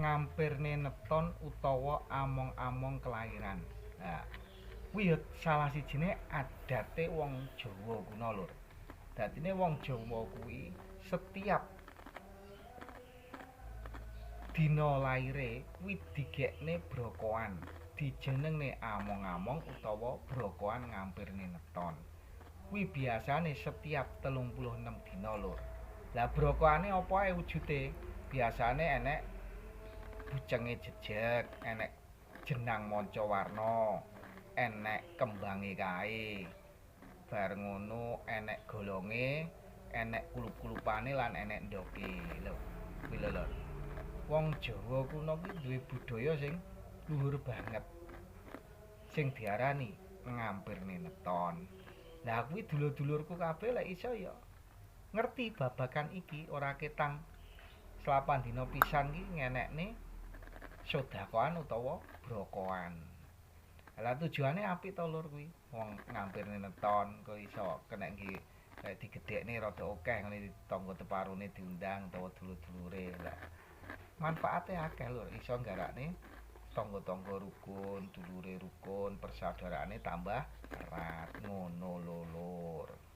Ngampirne neton utawa among-among kelahiran. Nah, kuwi ya salah sijine adate wong Jawa kuno, Lur. Dadine wong Jawa kuwi setiap dina laire kuwi digekne brokohan, dijenengne among-among utawa brokohan ngampirne neton. Kuwi biasane setiap 36 dina, Lur. Lah brokohane apa ae wujude? Biasane enek bucenge jejeg, enek jenang manca warna, enek kembange kae. Bar ngono enek golonge, enek kulup-kulupane lan enek ndoke. Lho, kuwi lho, Lur. Wong Jawa kuno kuwi duwe budaya sing luhur banget. Sing diarani ngampirne neton. Lah kuwi dulur-dulurku kabeh lek iso ya ngerti babagan iki, ora ketang selapan dina pisan ki ngenekne sedekahan utawa brokohan. Lah tujuane apik to, Lur, kuwi. Wong ngampirne neton kok iso kenek nggih lek digedhekne rada akeh ngene tangga teparone diundang utawa dulur-dulure. Lah manfaate akeh, Lur, iso nggarakne tangga-tangga rukun, dulure rukun, persaudarane tambah erat ngono lho, Lur.